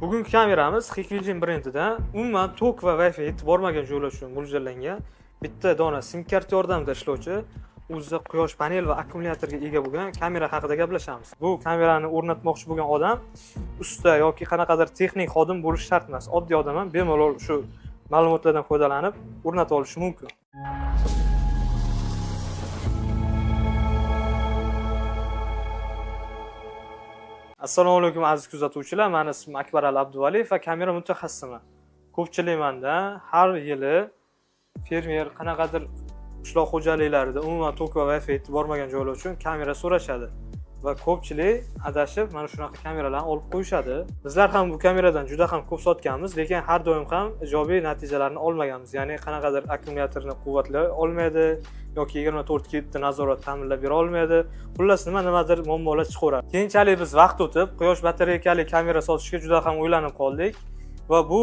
Bugungi kameramiz Hikvision brendidan umuman tok va Wi-Fi yetib bormagan joylar uchun mo'ljallangan bitta dona sim karta yordamida ishlovchi, o'zida quyosh panel va akkumulyatorga ega bo'lgan kamera haqida gaplashamiz. Bu kamerani o'rnatmoqchi bo'lgan odam usta yoki qanaqadir texnik xodim bo'lishi shart emas. Oddiy odam ham bemalol shu ma'lumotlardan foydalanib o'rnata olishi mumkin. Assalomu alaykum, aziz kuzatuvchilar. Mani ismim Akbar Ali Abduvaliyev va kamera mutaxassisiman. Ko'pchilik mandan har yili fermer, qanaqadir qishloq xo'jaliklarida umuman tok va Wi-Fi yetib bormagan joylar uchun kamera so'rashadi va ko'pchilik adashib mana shunaqa kameralarni olib qo'yishadi. Bizlar ham bu kameradan juda ham ko'p sotganmiz, lekin har doim ham ijobiy natijalarni olmaganmiz. Ya'ni qanaqadir akkumulyatorni quvvatlay olmaydi yoki 24/7 nazorat ta'minlab bera olmaydi. Xullas, nima nimadir muammolar chiqaveradi. Keyinchalik biz vaqt o'tib quyosh batareykali kamera sotishga juda ham o'ylanib qoldik va bu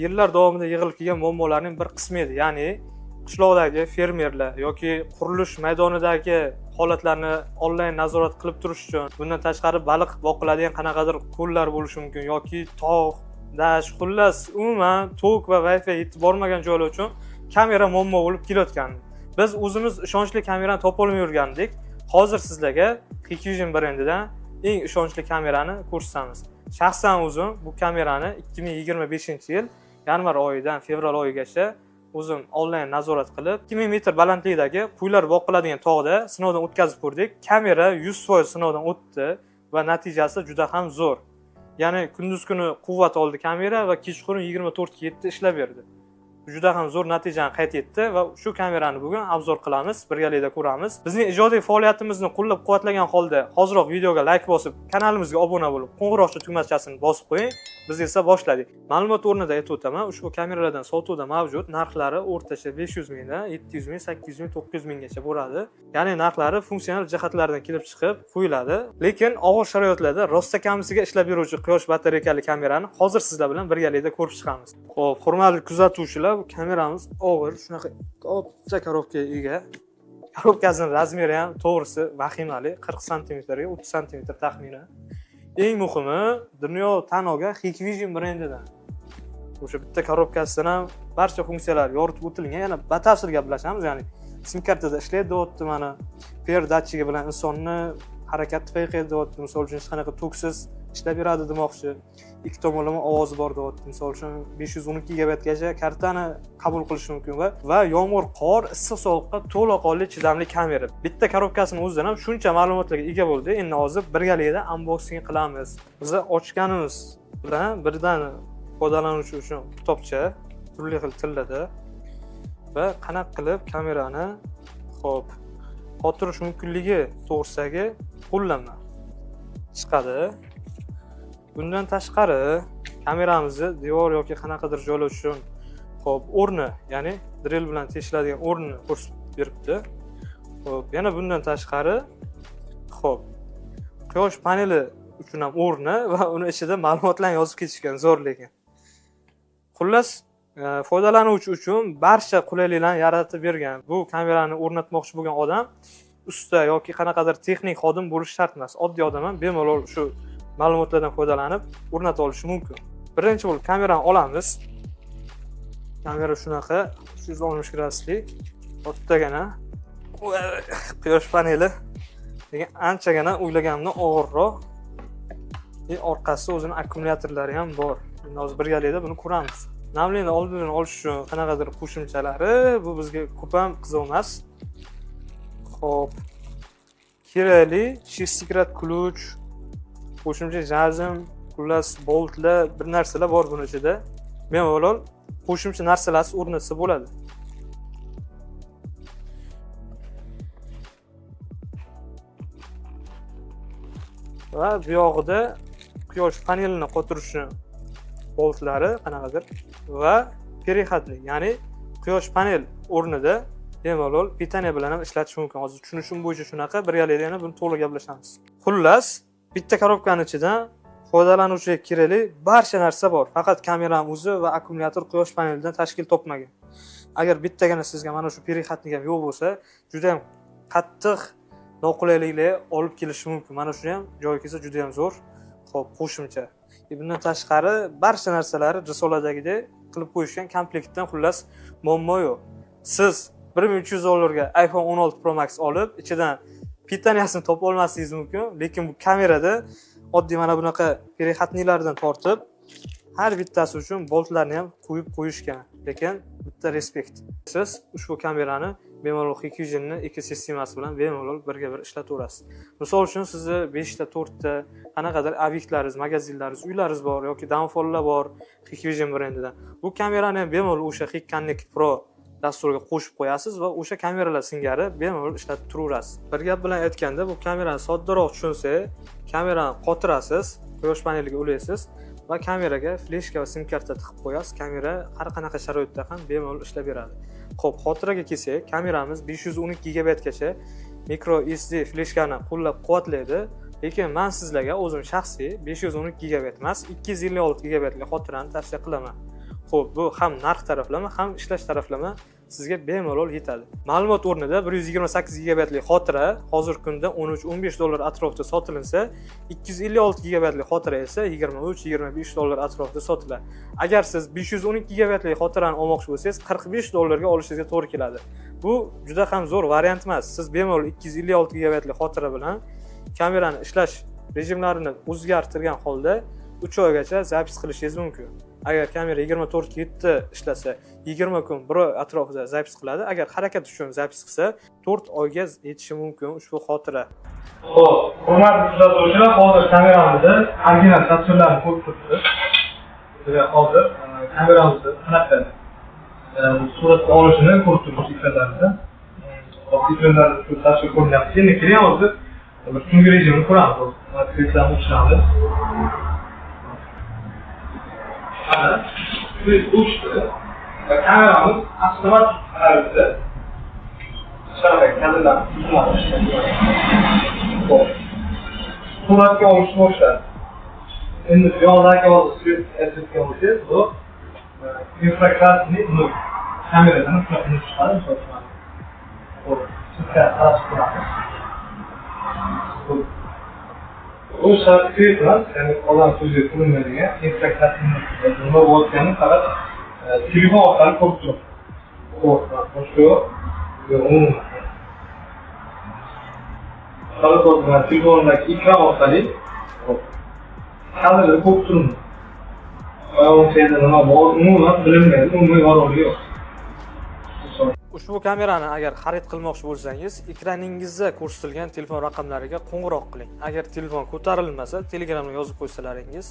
yillar davomida yig'ilib kelgan muammolarning bir qismi edi. Ya'ni qishloqdagi fermerlar yoki qurilish maydonidagi holatlarni onlayn nazorat qilib turish uchun, bundan tashqari baliq boqiladigan qanaqadir ko'llar bo'lishi mumkin yoki tog', dasht, xullas umuman tok va Wi-Fi yetib bormagan joylar uchun kamera muammo bo'lib kelayotgandi. Biz o'zimiz ishonchli kamerani topolmay yurgandik. Hozir sizlarga Hikvision brendidan eng ishonchli kamerani ko'rsatamiz. Shaxsan o'zim bu kamerani 2025-yil yanvar oyidan fevral oyigacha o'zim onlayn nazorat qilib, 2000 metr balandlikdagi quylar boqiladigan tog'da sinovdan o'tkazib ko'rdik. Kamera 100% sinovdan o'tdi va natijasi juda ham zo'r. Ya'ni kunduz kuni quvvat oldi kamera va kechqurun 24/7 ishlab berdi. Juda ham zo'r natijani qayd etdi va shu kamerani bugun обзор qilamiz, birgalikda ko'ramiz. Bizning ijodiy faoliyatimizni qo'llab-quvvatlagan holda hoziroq videoga like bosib, kanalimizga obuna bo'lib, qo'ng'iroqcha tugmachasini bosib qo'ying. Biz esa boshladik. Ma'lumot o'rnida aytib o'taman, ushbu kameralardan sotuvda mavjud, narxlari o'rtacha 500 mingdan 700 ming, 800 ming, 900 minggacha bo'ladi. Ya'ni narxlari funksional jihatlardan kelib chiqib qo'yiladi. Lekin og'ir sharoitlarda rostakamisiga ishlab beruvchi quyosh batareykali kamerani hozir sizlar bilan birgalikda ko'rib chiqamiz. Xo'p, hurmatli kuzatuvchilar, bu kameramiz og'ir, shunaqa katta korobkaga ega. Korobkasining razmeri ham to'g'risi vahimali, 40 santimetrga 30 santimetr taxminan. Eng muhimi, dunyo tan olgan Hikvision brendidan. O'sha bitta korobkasidan ham barcha funksiyalar yoritib o'tilgan. Yana batafsil gaplashamiz, ya'ni sim kartada ishlaydi deyapti mana. PR datchigi bilan insonni harakatni payqaydi deyapti. Misol uchun, hech qanaqa toksiz ishlab beradi demoqchi. Ikki tomonlama ovozi bor deyapti. Misol uchun, 512 gigabaytgacha kartani qabul qilishi mumkin va yomg'ir, qor, issiq sovuqqa to'laqonli chidamli kamera. Bitta korobkasini o'zidan ham shuncha ma'lumotlarga ega bo'ldi. Endi hozir birgalikda unboxing qilamiz. Biz ochganimiz bilan birdan foydalanuvchi uchun kitobcha turli xil tillarda va qanaqa qilib kamerani hop qotirish mumkinligi to'g'risidagi qo'llanma chiqadi. Bundan tashqari kameramizni devor yoki qanaqadir joylar uchun hop o'rni, ya'ni drel bilan teshiladigan o'rnini ko'rsatib beribdi. Hop, yana bundan tashqari hop quyosh paneli uchun ham o'rni va uni ichida ma'lumotlarni yozib ketishgan, zo'r lekin. Xullas, foydalanuvchi uchun barcha qulayliklarni yaratib bergan. Bu kamerani o'rnatmoqchi bo'lgan odam usta yoki qanaqadir texnik xodim bo'lishi shart emas. Oddiy odam ham bemalol shu ma'lumotlardan foydalanib o'rnata olishi mumkin. Birinchi bo'lib kamerani olamiz. Kamera shunaqa 360 gradusli, kattagina quyosh paneli, lekin anchagina o'ylaganimdan og'irroq. Orqasida o'zini akkumulyatorlari ham bor. Endi hozir birgalikda buni ko'ramiz. Namlikni oldini olish uchun qanaqadir qo'shimchalari, bu bizga ko'p ham qiziq emas. Xo'p, kerakli шестикрат ключ, qo'shimcha зажим, xullas boltlar, bir narsalar bor buni ichida. Bemalol qo'shimcha narsalarsiz o'rnatsa bo'ladi. Va bu yog'ida quyosh panelini qotirishni boltlari qanaqadir va переходник, ya'ni quyosh panel o'rnida bemalol питание bilan ham ishlatish mumkin. Hozir tushunishim bo'yicha shunaqa, birgalikda yana buni to'liq gaplashamiz. Xullas, bitta korobkani ichidan foydalanuvchiga kerakli barcha narsa bor. Faqat kamerani o'zi va akkumulyator quyosh panelidan tashkil topmagan. Agar bittagina sizga mana shu переходник ham yo'q bo'lsa, juda ham qattiq noqulayliklarga olib kelishi mumkin. Mana shuni ham joyi kelsa juda ham zo'r. Xo'p, qo'shimcha. Bundan tashqari barcha narsalari risoladagidek qilib qo'yishgan, komplektdan xullas muammo yo'q. Siz 1300 dollarga iPhone 16 Pro Max olib, ichidan питания sini topa olmasligingiz mumkin, lekin bu kamerada oddiy mana bunaqa переходник lardan tortib har bittasi uchun boltlarni ham qo'yib qo'yishgan. Lekin bitta респект, siz ushbu kamerani bemalol Hikvision'ni ekosistemasi bilan bemalol birga bir ishlataverasiz. Misol uchun, sizni beshta, to'rtta qanaqadir obyektlaringiz, magazinlaringiz, uylaringiz bor yoki Downfalllar bor Hikvision brendidan. Bu kamerani ham bemalol o'sha Hik Connect Pro dasturiga qo'shib qo'yasiz va o'sha kameralar singari bemalol ishlatib turaverasiz. Bir gap bilan aytganda, bu kamerani soddaroq tushunsak, kamerani qotirasiz, quyosh paneliga ulaysiz va kameraga fleshka va sim karta tiqib qo'yasiz. Kamera har qanaqa sharoitda ham bemalol ishlab beradi. Ho'p, xotiraga kelsak, kameramiz 512 gigabaytgacha micro SD fleshkani qo'llab quvvatlaydi, lekin man sizlarga o'zim shaxsiy 512 gigabayt emas, 256 gigabaytli xotirani tavsiya qilaman. Ho'p, bu ham narx taraflama, ham ishlash taraflama sizga bemalol yetadi. Ma'lumot o'rnida, 128 gigabaytli xotira hozirgi kunda 13-15 dollar atrofida sotilinsa, 256 gigabaytli xotira esa 23-25 dollar atrofida sotiladi. Agar siz 512 gigabaytli xotirani olmoqchi bo'lsangiz, 45 dollarga olishingizga to'g'ri keladi. Bu juda ham zo'r variant emas. Siz bemalol 256 gigabaytli xotira bilan kamerani ishlash rejimlarini o'zgartirgan holda 3 oygacha запись qilishingiz mumkin. Agar kamera 24:7 ishlasa, 20 kun, bir oy atrofida запись qiladi. Agar harakat uchun запись qilsa, 4 oyga yetishi mumkin ushbu xotira. Ho'p, hurmatli kuzatuvchilar, hozir kameramizda original tasvirlarni ko'rib turibsiz. Sizga hozir kameramizni qanaqa suratga olishini ko'rib turibsiz ekranlarimizda. Hop, ekranlarda shu tasvir ko'rinyapti. Endi keling, hozir bir tungi rejimini ko'ramiz. Hozir ekranni o'chiramiz. Mana, свет o'chdi va kameramiz avtomatik tarzda shunaqa kadrlarni tuziladi. Ho'p. Suratga olishni boshladi. Endi bu yoqdagi hozir свет aytayotgan bo'lsangiz, bu инфракрасный nur. Kameradan shunaqa nur chiqadi, misol uchun. Ho'p, teskari qarashib ko'ramiz. Ho'p. Bu свет emas, ya'ni odam ko'ziga ko'rinmaydigan инфракрасный nur. Nima bo'layotganini faqat telefon orqali ko'rib turibdi. Ho'p, boshqa yo'q. Yo'q, umuman. Faqat hozir mana telefondagi ekran orqali, hop, kadrda ko'rib turibmiz. Oyog'imchada nima bor, umuman bilinmaydi, umuman yorug'lik yo'q. Ushbu kamerani agar xarid qilmoqchi bo'lsangiz, ekraningizda ko'rsatilgan telefon raqamlariga qo'ng'iroq qiling. Agar telefon ko'tarilmasa, Telegramga yozib qo'ysalaringiz,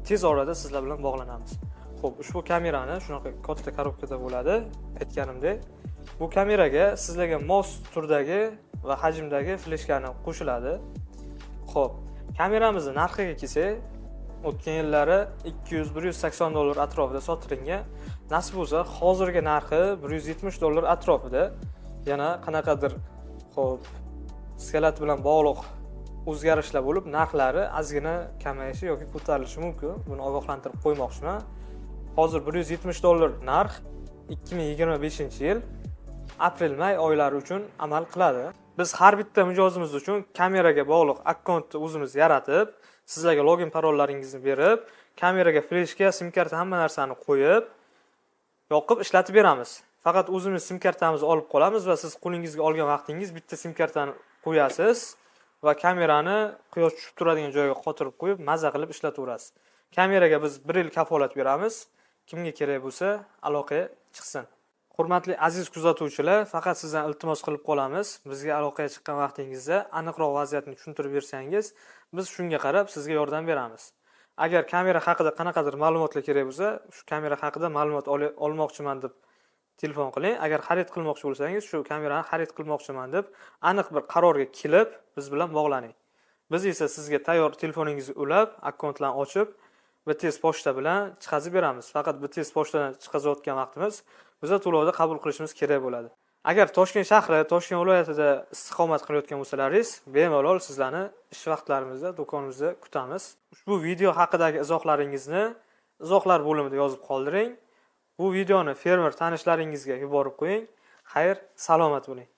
tez orada sizlar bilan bog'lanamiz. Xo'p, ushbu kamerani shunaqa katta korobkada bo'ladi, aytganimdek. Bu kameraga sizlarga mos turdagi va hajmdagi fleshkani qo'shiladi. Xo'p, kameramizni narxiga kelsak, o'tgan yillari 200-180 dollar atrofida sotilingan. Nasib bo'lsa, hozirgi narxi 170 dollar atrofida. Yana qanaqadir, xo'p, склад bilan bog'liq o'zgarishlar bo'lib, narxlari ozgina kamayishi yoki ko'tarilishi mumkin. Buni ogohlantirib qo'ymoqchiman. Hozir 170 dollar narx 2025 yil aprel may oylari uchun amal qiladi. Biz har bitta mijozimiz uchun kameraga bog'liq akkauntni o'zimiz yaratib, sizlarga login parollaringizni berib, kameraga fleshka, sim karta, hamma narsani qo'yib, yoqib ishlatib beramiz. Faqat o'zimiz sim kartamizni olib qolamiz va siz qo'lingizga olgan vaqtingiz bitta sim kartani qo'yasiz va kamerani quyosh tushib turadigan joyga qotirib qo'yib, maza qilib ishlataverasiz. Kameraga biz bir yil kafolat beramiz. Kimga kerak bo'lsa, aloqaga chiqsin. Hurmatli aziz kuzatuvchilar, faqat sizdan iltimos qilib qolamiz. Bizga aloqaga chiqqan vaqtingizda aniqroq vaziyatni tushuntirib bersangiz, biz shunga qarab sizga yordam beramiz. Agar kamera haqida qanaqadir ma'lumotlar kerak bo'lsa, shu kamera haqida ma'lumot olmoqchiman deb telefon qiling. Agar xarid qilmoqchi bo'lsangiz, shu kamerani xarid qilmoqchiman deb aniq bir qarorga kelib, biz bilan bog'laning. Biz esa sizga tayyor telefoningizni ulab, akkauntlarni ochib, BTS pochta bilan chiqazib beramiz. Faqat BTS pochtadan chiqazayotgan vaqtimiz biza to'lovda qabul qilishimiz kerak bo'ladi. Agar Toshkent shahri, Toshkent viloyatida istiqomat qilayotgan bo'lsalaringiz, bemalol sizlarni ish vaqtlarimizda do'konimizda kutamiz. Ushbu video haqidagi izohlaringizni izohlar bo'limida yozib qoldiring. Bu videoni fermer tanishlaringizga yuborib qo'ying. Xayr, salomat bo'ling.